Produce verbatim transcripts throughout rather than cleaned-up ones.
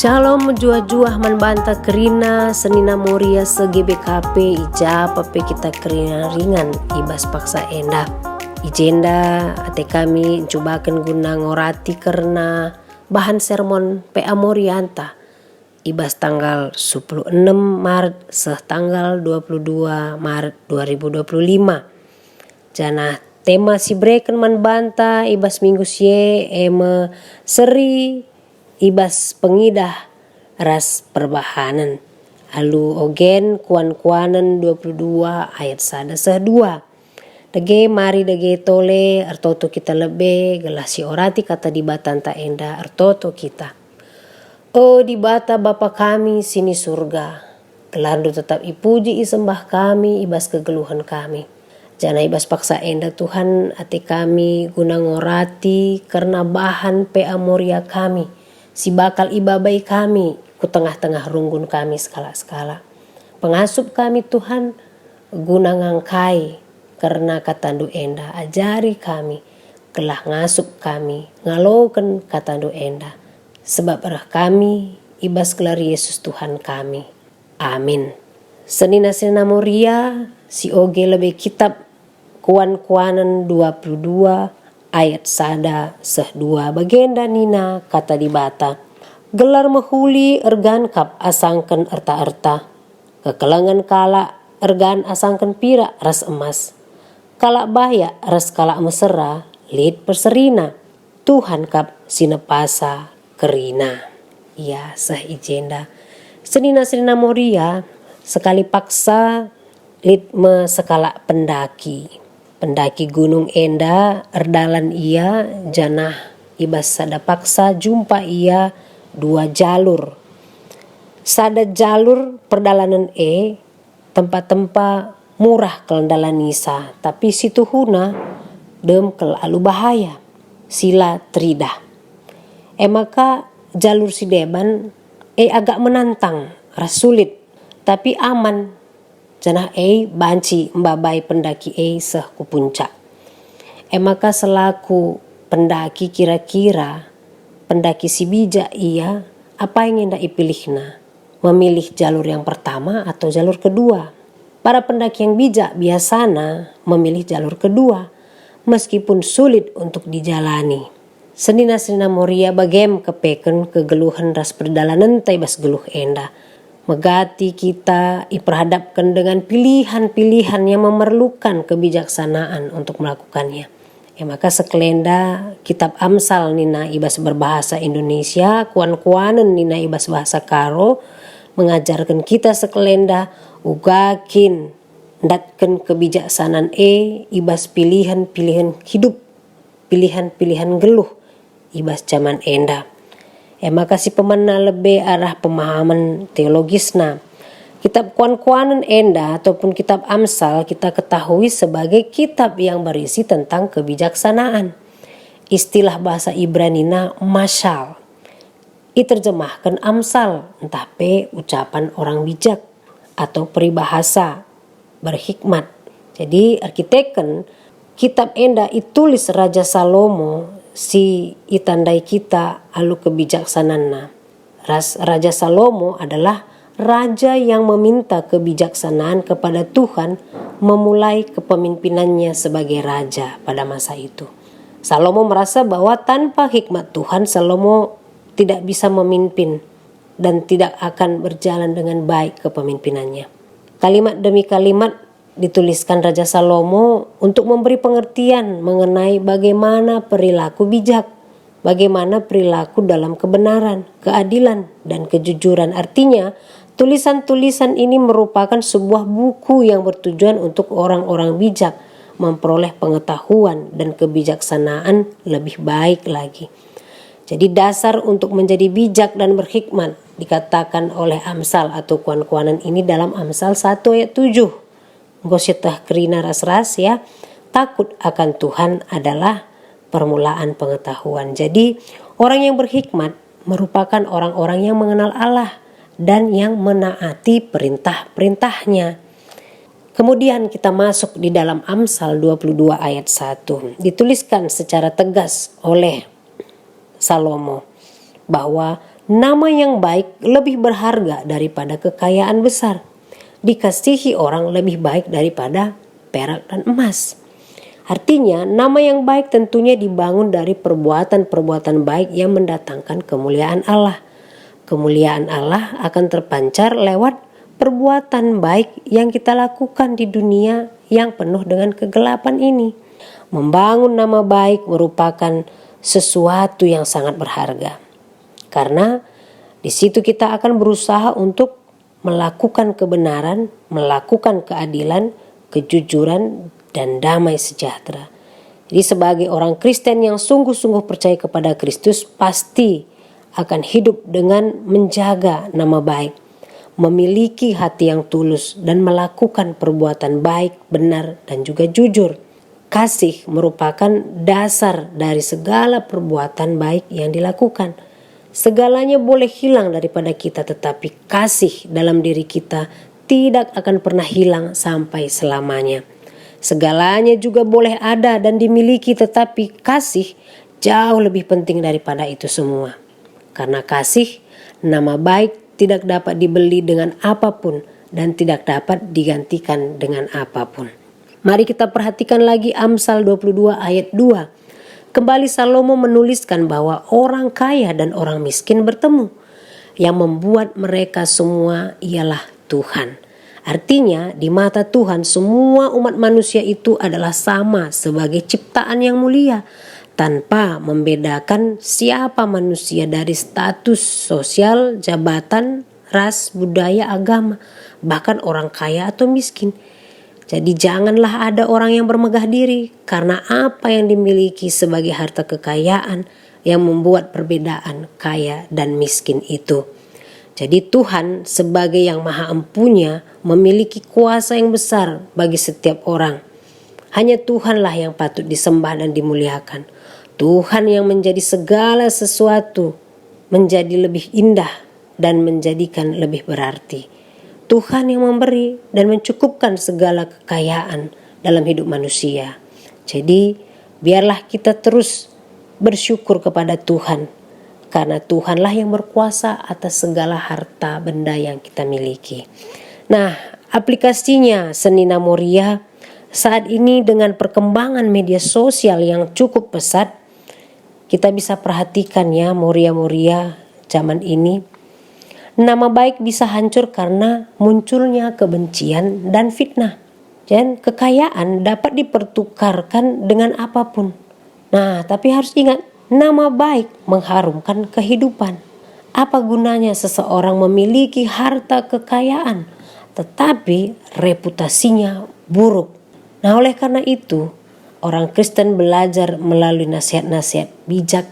Shalom mejuah-juah man banta kerina senina Moria se-G B K P, i ja pe kita kerina ringan i bas paksa enda. I jenda ate kami ncubaken guna ngorati kerna bahan sermon P A Morianta i bas tanggal sepuluh enem Maret seh tanggal dua puluh dua Maret dua ribu dua puluh lima. Janah tema si bereken man banta i bas minggu si e, e me seri i bas pengidah ras perbahanen. Alu ogen Kuan-kuanen dua puluh dua ayat sada seh dua. Dage mari dage tole ertoto kita lebe, gelah siorati kata Dibatanta enda ertoto kita. O Dibata Bapa kami si ni Surga, gelarNdu tetap ipuji isembah kami i bas kegeluhen kami. Janah i bas paksa enda Tuhan, ate kami guna ngorati kerna bahan P A Moria kami, si bakal ibabai kami ku tengah-tengah runggun kami sekalak-sekalak. Pengasup kami Tuhan, guna ngangkai kerna kataNdu enda, ajari kami, gelah ngasup kami ngaloken kataNdu enda, sebab reh kami i bas gelar Yesus Tuhan kami. Amin. Senina-senina Moria, si oge lebe kitap Kuan-kuanen dua puluh dua ayat sada seh dua, bagenda nina kata Dibata, "Gelar mehuli ergan kap asangken erta-erta, kekelengen kalak ergan asangken pirak ras emas. Kalak bayak ras kalak mesera lit perserina. Tuhan kap si nepasa kerina." Ia seh i jenda. Senina-senina Moria, sekali paksa lit me sekalak pendaki. Pendaki gunung enda erdalan ia, janah i bas sada paksa jumpa ia dua jalur. Sada jalur perdalanen e tempa-tempa murah kal ndalanisa, tapi situhuna dem kal alu bahaya, si la teridah. E maka jalur si deban e agak menantang ras sulit, tapi aman, janah e banci mbabai pendaki e seh ku puncak. E maka selaku pendaki, kira-kira pendaki si bijak ia, apai nge enda ipilihna? Memilih jalur yang pertama atau jalur kedua? Para pendaki yang bijak biasana memilih jalur kedua, meskipun sulit untuk dijalani. Senina-senina Moria, bagem kepeken kegeluhen ras perdalanenta i bas geluh enda. Megati kita iperhadapken dengan pilihan-pilihan yang memerlukan kebijaksanaan untuk melakukannya. E maka sekelenda, Kitab Amsal nina i bas berbahasa Indonesia, Kuan-kuanen nina i bas bahasa Karo, mengajarken kita sekelenda uga kin ndatken kebijaksanan e i bas pilihen-pilihen hidup, pilihen-pilihen geluh i bas jaman enda. E maka si pemena lebe arah pemahamen teologisna. Kitab Kuan-kuanen enda ataupun Kitab Amsal kita ketahui sebagai kitab yang berisi tentang kebijaksanaan. Istilah bahasa Ibranina mashal iterjemahken amsal, ntah pe ucapan orang bijak atau peribahasa berhikmat. Jadi, erkiteken kitab enda itulis Raja Salomo si itandai kita alu kebijaksananna. Ras Raja Salomo adalah raja yang meminta kebijaksanaan kepada Tuhan memulai kepemimpinannya sebagai raja pada masa itu. Salomo merasa bahwa tanpa hikmat Tuhan, Salomo tidak bisa memimpin dan tidak akan berjalan dengan baik kepemimpinannya. Kalimat demi kalimat dituliskan Raja Salomo untuk memberi pengertian mengenai bagaimana perilaku bijak, bagaimana perilaku dalam kebenaran, keadilan, dan kejujuran. Artinya, tulisan-tulisan ini merupakan sebuah buku yang bertujuan untuk orang-orang bijak memperoleh pengetahuan dan kebijaksanaan lebih baik lagi. Jadi, dasar untuk menjadi bijak dan berhikmat dikatakan oleh Amsal atau Kuan-kuanen ini dalam Amsal satu ayat tujuh. Enggo sieteh kerina ras-ras, ya. Takut akan Tuhan adalah permulaan pengetahuan. Jadi, orang yang berhikmat merupakan orang-orang yang mengenal Allah dan yang menaati perintah-perintahnya. Kemudian kita masuk di dalam Amsal dua puluh dua ayat satu. Dituliskan secara tegas oleh Salomo bahwa Nama yang baik lebih berharga daripada kekayaan besar. Dikasihi orang lebih baik daripada perak dan emas. Artinya, nama yang baik tentunya dibangun dari perbuatan-perbuatan baik yang mendatangkan kemuliaan Allah. Kemuliaan Allah akan terpancar lewat perbuatan baik yang kita lakukan di dunia yang penuh dengan kegelapan ini. Membangun nama baik merupakan sesuatu yang sangat berharga, karena di situ kita akan berusaha untuk melakukan kebenaran, melakukan keadilan, kejujuran, dan damai sejahtera. Jadi, sebagai orang Kristen yang sungguh-sungguh percaya kepada Kristus, pasti akan hidup dengan menjaga nama baik, memiliki hati yang tulus, dan melakukan perbuatan baik, benar, dan juga jujur. Kasih merupakan dasar dari segala perbuatan baik yang dilakukan. Segalanya boleh hilang daripada kita, tetapi kasih dalam diri kita tidak akan pernah hilang sampai selamanya. Segalanya juga boleh ada dan dimiliki, tetapi kasih jauh lebih penting daripada itu semua. Karena kasih, nama baik tidak dapat dibeli dengan apapun dan tidak dapat digantikan dengan apapun. Mari kita perhatikan lagi Amsal dua puluh dua ayat dua. Kembali Salomo menuliskan bahwa orang kaya dan orang miskin bertemu. Yang membuat mereka semua ialah Tuhan. Artinya, di mata Tuhan, semua umat manusia itu adalah sama sebagai ciptaan yang mulia, tanpa membedakan siapa manusia dari status sosial, jabatan, ras, budaya, agama, bahkan orang kaya atau miskin. Jadi, janganlah ada orang yang bermegah diri karena apa yang dimiliki sebagai harta kekayaan yang membuat perbedaan kaya dan miskin itu. Jadi, Tuhan sebagai Yang Maha Empunya memiliki kuasa yang besar bagi setiap orang. Hanya Tuhanlah yang patut disembah dan dimuliakan. Tuhan yang menjadi segala sesuatu menjadi lebih indah dan menjadikan lebih berarti. Tuhan yang memberi dan mencukupkan segala kekayaan dalam hidup manusia. Jadi, biarlah kita terus bersyukur kepada Tuhan, karena Tuhanlah yang berkuasa atas segala harta benda yang kita miliki. Nah, aplikasinya, senina Moria, saat ini dengan perkembangan media sosial yang cukup pesat, kita bisa perhatikan ya, Moria-Moria zaman ini. Nama baik bisa hancur karena munculnya kebencian dan fitnah. Dan kekayaan dapat dipertukarkan dengan apapun. Nah, tapi harus ingat, nama baik mengharumkan kehidupan. Apa gunanya seseorang memiliki harta kekayaan, tetapi reputasinya buruk? Nah, oleh karena itu, orang Kristen belajar melalui nasihat-nasihat bijak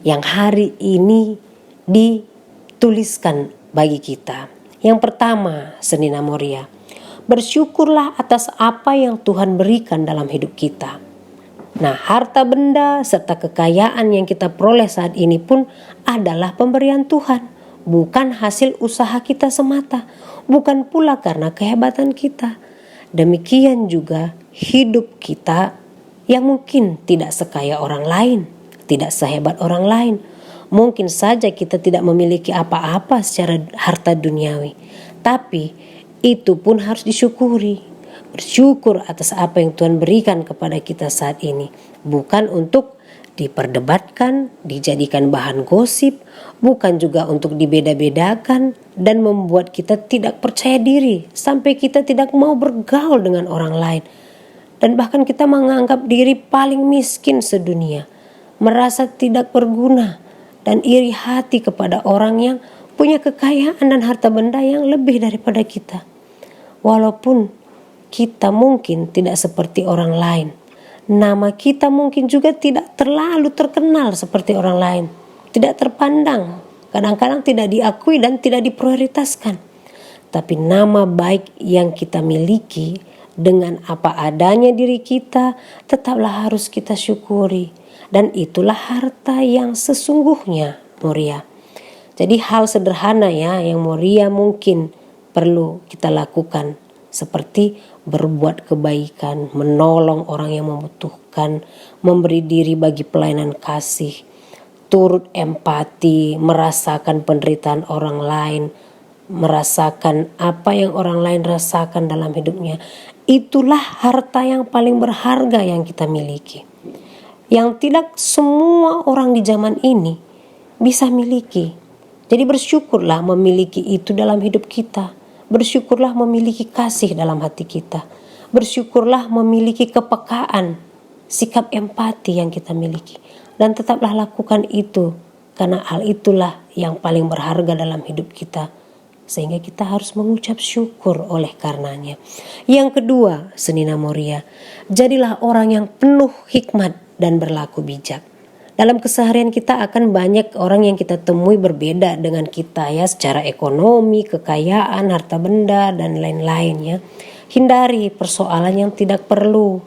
yang hari ini dituliskan bagi kita. Yang pertama, senina Moria, bersyukurlah atas apa yang Tuhan berikan dalam hidup kita. Nah, harta benda serta kekayaan yang kita peroleh saat ini pun adalah pemberian Tuhan, bukan hasil usaha kita semata, bukan pula karena kehebatan kita. Demikian juga hidup kita yang mungkin tidak sekaya orang lain, tidak sehebat orang lain. Mungkin saja kita tidak memiliki apa-apa secara harta duniawi, tapi itu pun harus disyukuri. Bersyukur atas apa yang Tuhan berikan kepada kita saat ini, bukan untuk diperdebatkan, dijadikan bahan gosip, bukan juga untuk dibeda-bedakan dan membuat kita tidak percaya diri, sampai kita tidak mau bergaul dengan orang lain. Dan bahkan kita menganggap diri paling miskin sedunia, merasa tidak berguna, dan iri hati kepada orang yang punya kekayaan dan harta benda yang lebih daripada kita. Walaupun kita mungkin tidak seperti orang lain, nama kita mungkin juga tidak terlalu terkenal seperti orang lain, tidak terpandang, kadang-kadang tidak diakui dan tidak diprioritaskan. Tapi nama baik yang kita miliki dengan apa adanya diri kita tetaplah harus kita syukuri. Dan itulah harta yang sesungguhnya, Moria. Jadi hal sederhana ya yang Moria mungkin perlu kita lakukan, seperti berbuat kebaikan, menolong orang yang membutuhkan, memberi diri bagi pelayanan kasih. turut empati, merasakan penderitaan orang lain, merasakan apa yang orang lain rasakan dalam hidupnya. Itulah harta yang paling berharga yang kita miliki, yang tidak semua orang di zaman ini bisa miliki. Jadi, bersyukurlah memiliki itu dalam hidup kita. Bersyukurlah memiliki kasih dalam hati kita. Bersyukurlah memiliki kepekaan, sikap empati yang kita miliki. Dan tetaplah lakukan itu, karena hal itulah yang paling berharga dalam hidup kita, sehingga kita harus mengucap syukur oleh karenanya. Yang kedua, senina Moria, jadilah orang yang penuh hikmat dan berlaku bijak. Dalam keseharian kita akan banyak orang yang kita temui berbeda dengan kita, ya, secara ekonomi, kekayaan, harta benda, dan lain-lain, ya. Hindari persoalan yang tidak perlu.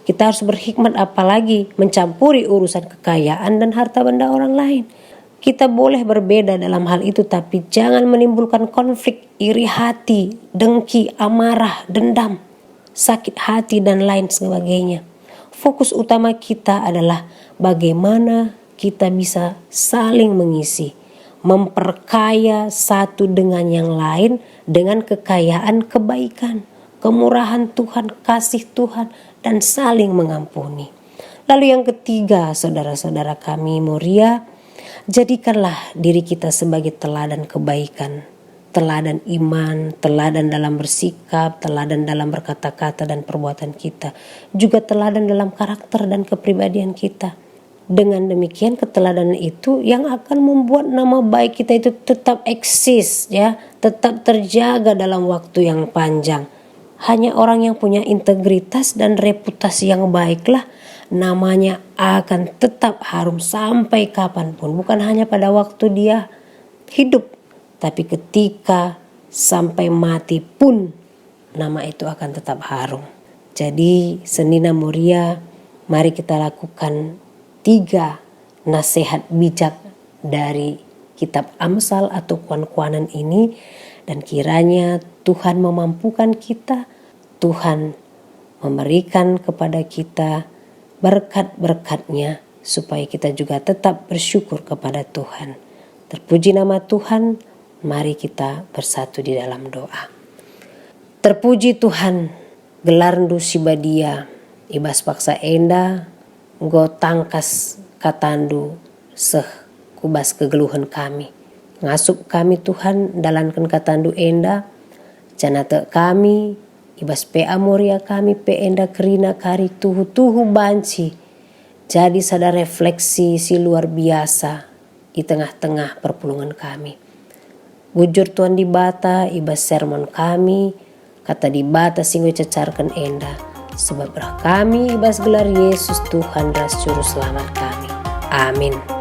Kita harus berhikmat, apalagi mencampuri urusan kekayaan dan harta benda orang lain. Kita boleh berbeda dalam hal itu, tapi jangan menimbulkan konflik, iri hati, dengki, amarah, dendam, sakit hati, dan lain sebagainya. Fokus utama kita adalah bagaimana kita bisa saling mengisi, memperkaya satu dengan yang lain dengan kekayaan kebaikan, kemurahan Tuhan, kasih Tuhan, dan saling mengampuni. Lalu yang ketiga, saudara-saudara kami Moria, jadikanlah diri kita sebagai teladan kebaikan, teladan iman, teladan dalam bersikap, teladan dalam berkata-kata dan perbuatan kita, juga teladan dalam karakter dan kepribadian kita. Dengan demikian, keteladanan itu yang akan membuat nama baik kita itu tetap eksis, ya, tetap terjaga dalam waktu yang panjang. Hanya orang yang punya integritas dan reputasi yang baiklah namanya akan tetap harum sampai kapanpun, bukan hanya pada waktu dia hidup, tapi ketika sampai mati pun nama itu akan tetap harum. Jadi, senina Moria, mari kita lakukan tiga nasihat bijak dari kitab Amsal atau kuan-kuanan ini, dan kiranya Tuhan memampukan kita, Tuhan memberikan kepada kita berkat-berkat-Nya, supaya kita juga tetap bersyukur kepada Tuhan. Terpuji nama Tuhan, mari kita bersatu di dalam doa. Terpuji Tuhan, gelarNdu si badia, i bas paksa enda enggo tangkas kataNdu seh ku bas kegeluhen kami. Ngasup kami, Tuhan, ndalanken kataNdu enda, janah tek kami, i bas P A Moria kami pe enda kerina kari tuhu-tuhu banci jadi sada refleksi si luar biasa i tengah-tengah perpulungen kami. Bujur Tuhan Dibata, i bas sermon kami, kata Dibata si enggo icecarken enda, sebab reh kami i bas gelar Yesus Tuhan ras Juru Selamat kami. Amin.